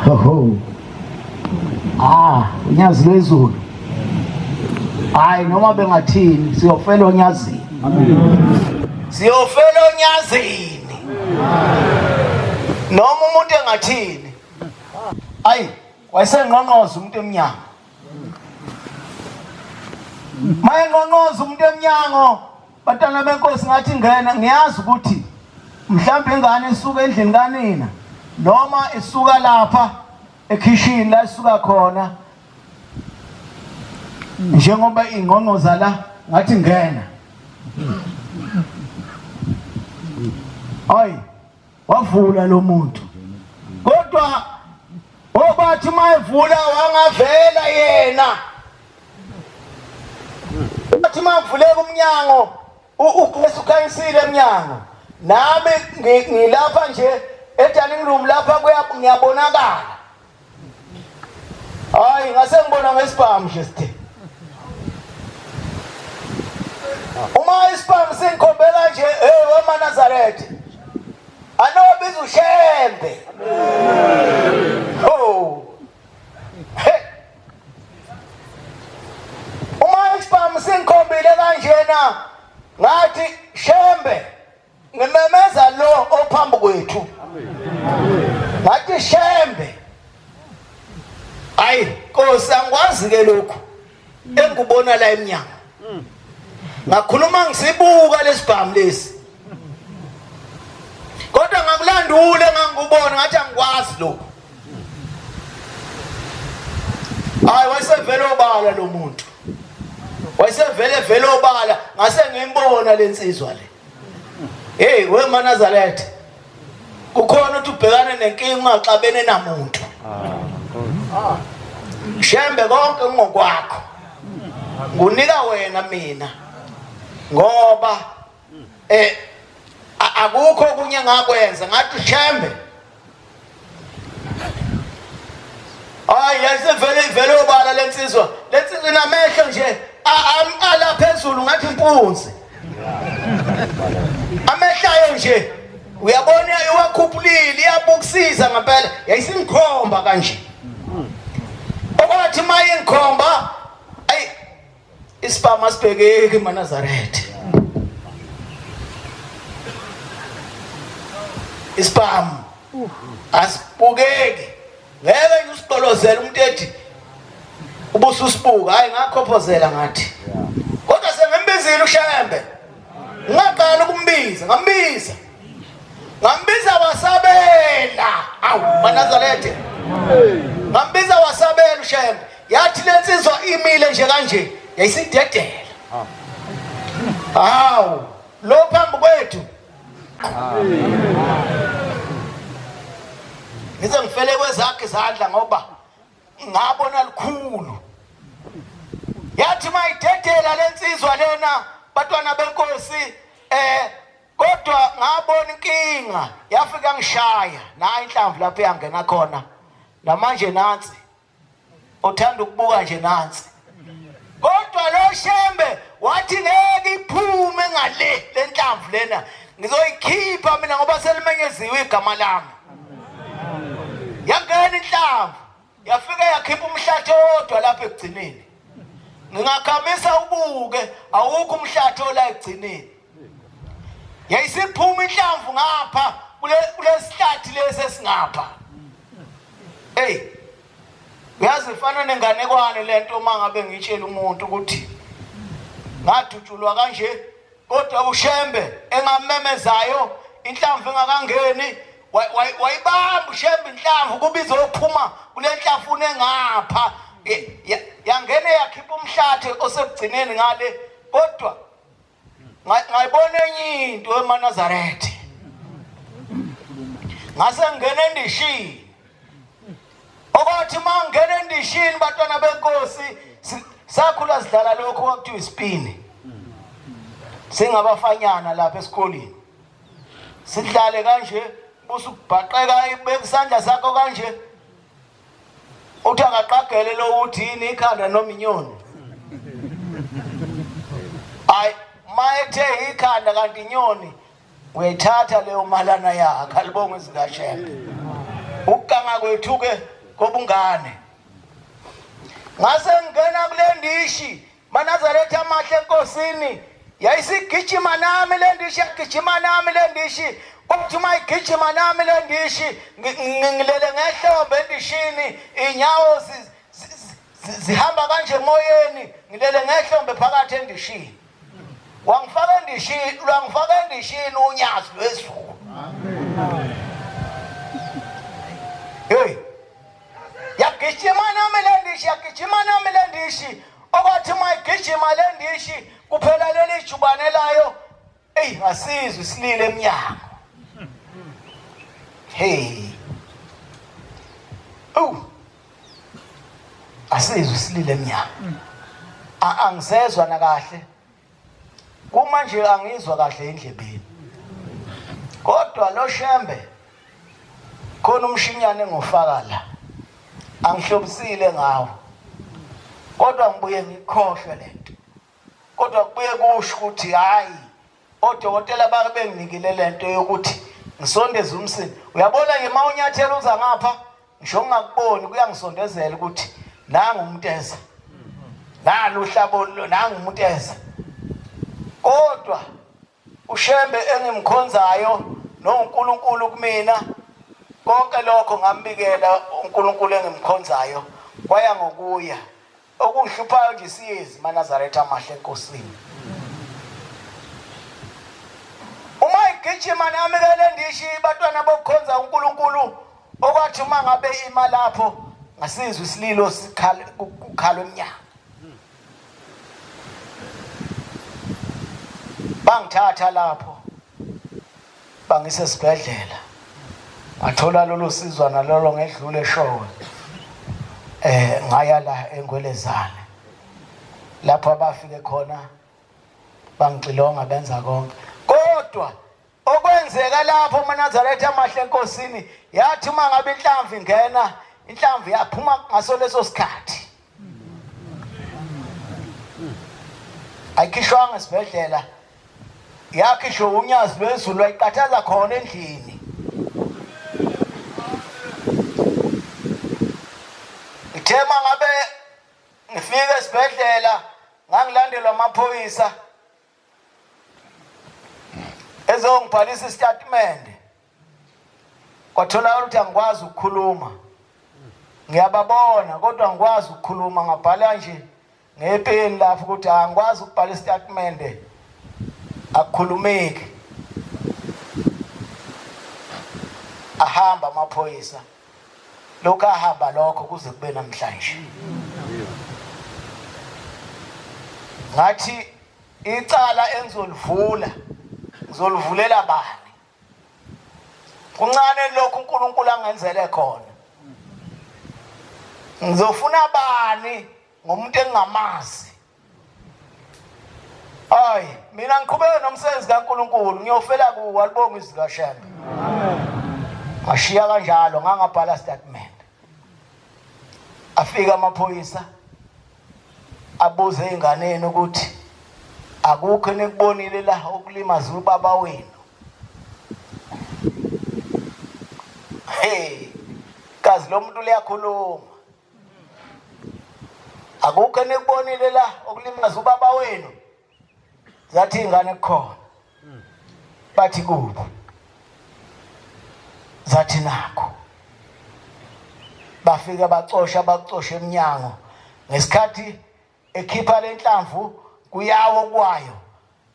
Ho. Ah, unyazi lwezulu. Hayi noma bengathini siyofela onyazini. Siyofela onyazini. Noma umuntu engathini. Ayi, wayesengqongqoza umuntu emnyango. Mayenqonqoza umuntu emnyango Bantwana benkosi ngathi ngena ngiyazi ukuthi mhlawumbe ingane isuka endlini kanina noma isuka lapha ekhishini la isuka khona njengoba ingqongqoza la ngathi ngena ayi wavula lo muntu kodwa obathi mayevula wangavela yena Wathi uma kuvuleka umnyango uGesi ukhanyisile emnyango. Nami ngilapha nje e-dining room lapha ngiyabonakala. Hayi ngase ngibona ngesibhamu nje sithe. Uma isibhamu singikhombela nje hey wemaNazaretha. Anobiza uShembe. Oh. Hey. Uma isibhamu singikhombile kanjena ngathi Shembe ngimemeza lo ophambi kwethu. Ngathi Shembe. Ayi Nkosi angikwazi ke lokhu engikubona la emnyango. Ngakhuluma ngisibuka lesibhamu lesi. Kodwa ngakulandula engangikubona ngathi angikwazi lokhu. Hayi wayesevele obala lo muntu. Wayesevele vele obala ngase ngimbona lensizwa le. Hey we maNazaretha. Kukhona ukuthi ubhekane nenkinga ungaxabene namuntu. Shembe konke kungokwakho. Ngunika wena mina. Ngoba eh akukho okunye ngakwenza ngathi shembe hayi yayisevele ivele obala lensizwa lensizwa inamehlo nje ala phezulu ngathi impunzi amehlayo nje uyabona iwakhuphulile iyabukusiza ngempela yayisingikhomba kanje okwathi uma ingikhomba ayi Isibhamu asibhekeki maNazaretha. Isibhamu asibukeki. Ngeke nje usigqolozele umuntu ethi ubususibuka hayi ngakhophozela ngathi. Kodwa sengimbizile uShembe. Ngaqala ukumbiza, ngambiza. Ngambiza wasabela. Awu maNazaretha. Ngambiza wasabela uShembe. Yathi lensizwa imile nje kanje yayisidedela. Hawu, lo phambi kwethu. Ngize ngifele kwezakhe izandla ngoba ngabona likhulu. Yathi mayidedela lensizwa lena bantwana benkosi eh kodwa ngabona inkinga yafika ngishaya nayi inhlamvu lapho yangena khona namanje nansi uthanda ukubuka nje nansi kodwa lo shembe wathi ngeke iphume ngale lenhlamvu lena ngizoyikhipha mina ngoba selimenyeziwe igama lami yangena inhlamvu yafike yakhipha umhlathi owodwa lapha ekugcineni ngingakhamisa ubuke awukho umhlathi ola ekugcineni yayisiphuma inhlamvu ngapha kule kulesihlathi lesi esingapha hey uyazi ifana nenganekwane lento uma ngabe ngitshela umuntu ukuthi ngadutshulwa kanje kodwa uShembe engamemezayo inhlamvu engakangeni wayibamba uShembe inhlamvu kuba izophuma kule nhlafuna engapha yangena yakhipha umhlathi osekugcineni ngale kodwa ngayibona enye into emaNazaretha ngase ngingena endishini okwathi uma ngingena endishini bantwana benkosi sakhula sidlala lokhu kwakuthiwa isipini singabafanyana lapha esikoleni sidlale kanje busubhaqeka ibeka isandla sakho kanje Uthi akaqagele lo uthi yini ikhanda noma inyoni. Hayi mayethe ikhanda kanti inyoni uyayithatha leyo malana yakhe alibonge izikashembe. Ukuganga kwethu ke kobungane. Ngase ngingena kule ndishi maNazaretha amahle enkosini, yayisigijima nami le ndishi, yagijima nami le ndishi. Kwathi uma igijima nami le ndishi, ngilele ngehlombe endishini, iy'nyawo zihamba kanje emoyeni, ngilele ngehlombe phakathi endishini. Wangifaka endishini, lwangifaka endishini unyazi lwezulu. Hey, yagijima nami le ndishi, yagijima nami le ndishi. Okwathi uma igijima le ndishi kuphela leli jubane layo, eyi ngasizwa isilile emnyango. Hey, oh, asizwe isilile emnyango. Angisezwa nakahle kumanje, angizwa kahle endlebeni, kodwa lo Shembe khona umshinyane engofaka la angihlobisile ngawo, kodwa ngibuye ngikhohlwe lento. Kodwa kubuye kusho ukuthi hayi, odokotela bake benginikile lento yokuthi ngisondeze umsini. Uyabona nje uma unyathela uza ngapha, ngisho ngingakuboni kuyangisondezela ukuthi nangu umuntu eza, nalo uhlabo, nangu umuntu eza. Kodwa uShembe engimkhonzayo noNkulunkulu kumina, konke lokho ngambikela uNkulunkulu engimkhonzayo, kwaya ngokuya. Okungihluphayo nje siyezi maNazaretha amahle enkosini. Uma igijima nami ke le ndishi, batwana bokukhonza uNkulunkulu, okwathi uma ngabe ima lapho ngasizwa isililo sikhala, kukhala emnyango. Bangithatha lapho bangise esibhedlela, ngathola lolo sizwana lolo, ngedlule eshowe, ngaya la eNgwelezane lapho abafike khona bangixilonga benza konke. Kodwa okwenzeka lapho maNazaretha amahle enkosini, yathi uma ngabe inhlamvu ingena, inhlamvu yaphuma ngaso leso sikhathi, ayikhishwanga esibhedlela, yakhishwa unyazi lwezulu, lwayiqathaza khona endlini. Ngithe uma ngabe ngifika esibhedlela, ngangilandelwa amaphoyisa ezongibhalisa isitatimende, kwatholakala ukuthi angikwazi ukukhuluma, ngiyababona kodwa angikwazi ukukhuluma. Ngabhala nje ngepeni lapho ukuthi angikwazi ukubhala isitatimende, akukhulumeki. Ahamba amaphoyisa, lokhu ahamba lokho kuze kube namhlanje. Ngathi icala engizolivula ngizolivulela bani? Kuncane lokhu uNkulunkulu angenzele khona. Ngizofuna bani ngomuntu engingamazi? Hayi, mina ngiqhubeke nomsebenzi kaNkulunkulu, ngiyofela kuwo, alibonga izwi kaShembe. Ngashiya kanjalo, ngangabhala statement. Afika amaphoyisa abuze ey'nganeni ukuthi akukho enikubonile la okulimaza ubaba wenu. Hey, kazi lo muntu liyakhuluma. Akukho enikubonile la okulimaza ubaba wenu. Zathi ingane kukhona. Bathi kuphi? Zathi nakho. Bafika bacosha, bacosha emnyango. Ngesikhathi ekhipha lenhlamvu kuyawo kwayo,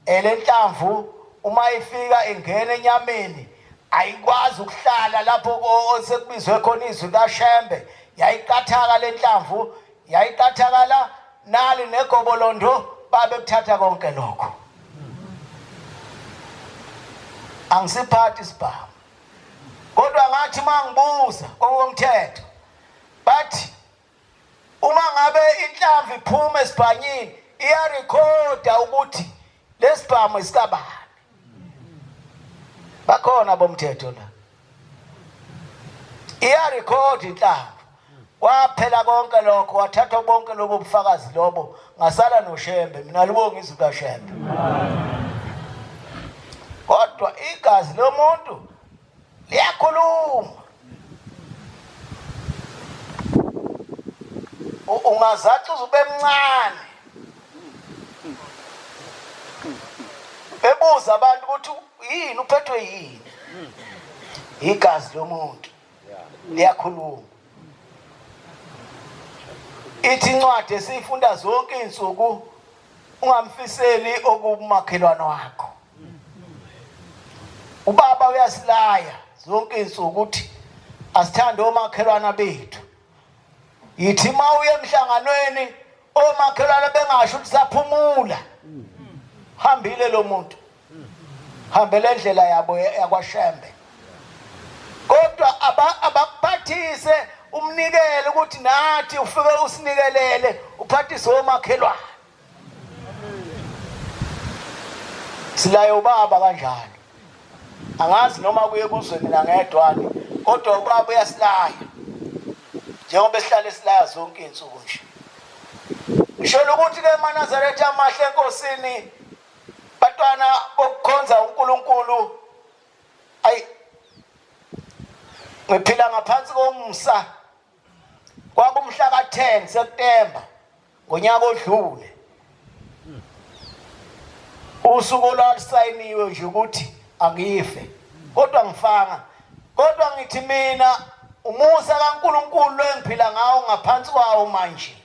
elenhlamvu uma ifika ingena enyameni ayikwazi ukuhlala lapho osekubizwe khona izwi kaShembe. Yayiqathaka lenhlamvu, yayiqathakala nali negobolondo, babe kuthatha konke lokho. Angisiphathi isibhamu, kodwa ngathi mangibuza kokomthetho bathi uma ngabe inhlamvu iphuma esibhanyini iyarekhoda ukuthi lesibhamu isikabani. Bakhona bomthetho la, iyarekhoda inhlamvu. Kwaphela konke lokho, wathathwa bonke lobo bufakazi lobo, ngasala noShembe. Mina libonga izwi kaShembe. Kodwa igazi lomuntu liyakhuluma. Ungazathi uzube mncane. Bebuza abantu ukuthi yini uphethwe yini? Igazi lomuntu liyakhuluma. Ithi incwadi esiyifunda zonke izinsuku ungamfiseli okumakhelwane wakho. Ubaba uyasilaya zonke izinsuku ukuthi asithande omakhelwana bethu. Yithi uma uye emhlanganweni omakhelwane bengasho ukuthi saphumula. Hambile lo muntu. Hambele indlela yabo yakwaShembe. Kodwa abakuphathise umnikele ukuthi nathi ufike usinikelele uphathise omakhelwane. Silaye ubaba kanjalo. Angazi noma kuye kuzwe mina ngedwani kodwa ubaba uyasilaya. Njengoba esihlale silaya zonke izinsuku nje. Ngisho ukuthi ke emaNazaretha amahle enkosini bantwana bokukhonza uNkulunkulu ayi ngiphila ngaphansi komsa kwakumhla ka-10 September ngonyaka odlule usuku olwalusayiniwe nje ukuthi angife kodwa ngifanga kodwa ngithi mina umusa kaNkuluNkulu engiphila ngawo ngaphansi kwawo manje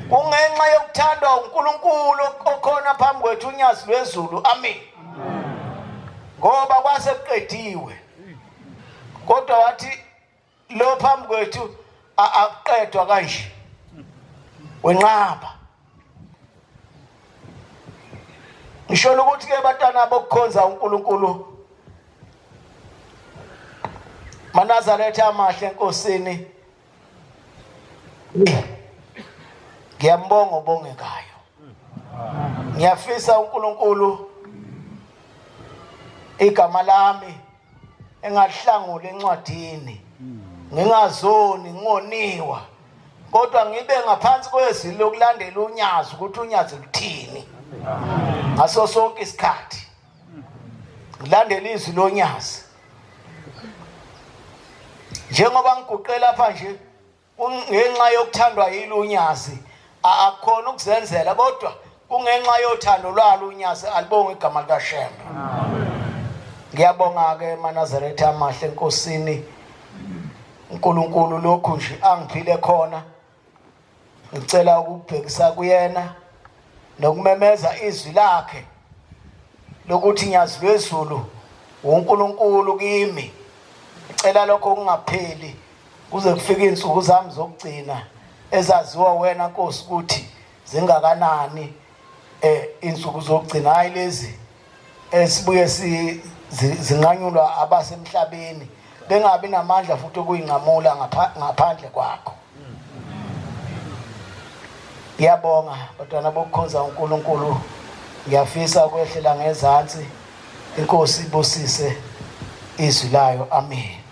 kungenxa yokuthandwa uNkulunkulu okhona phambi kwethu unyazi lwezulu amen ngoba kwase kuqediwe kodwa wathi lo phambi kwethu akuqedwa kanje wenqaba ngisho ukuthi ke bantwana bokukhonza uNkulunkulu Manazaretha amahle enkosini ngiyambonga obongekayo ngiyafisa uNkulunkulu igama lami engalihlangula encwadini ngingazoni ngoniwa kodwa ngibe ngaphansi kwezwi lokulandela unyazi ukuthi unyazi luthini ngaso sonke isikhathi ngilandela izwi lonyazi njengoba ngiguqe lapha nje Kungenxa yokuthandwa yilo unyazi akukhona ukuzenzela kodwa kungenxa yothando lwalo unyazi alibonge igama likaShembe. Ngiyabonga ke emaNazaretha amahle enkosini uNkulunkulu lokhu nje angiphile khona ngicela ukubhekisa kuyena nokumemeza izwi lakhe lokuthi nyazi lwezulu uNkulunkulu kimi ngicela lokho kungapheli kuze kufike izinsuku zami zokugcina ezaziwa wena Nkosi ukuthi zingakanani eh insuku zokugcina hayi lezi esibuye zinqanyulwa abasemhlabeni bengabi namandla futhi okuyinqamula ngaphandle kwakho ngiyabonga bantwana bokukhonza uNkulunkulu ngiyafisa ukwehlela ngezansi inkosi ibusise izwi layo amen.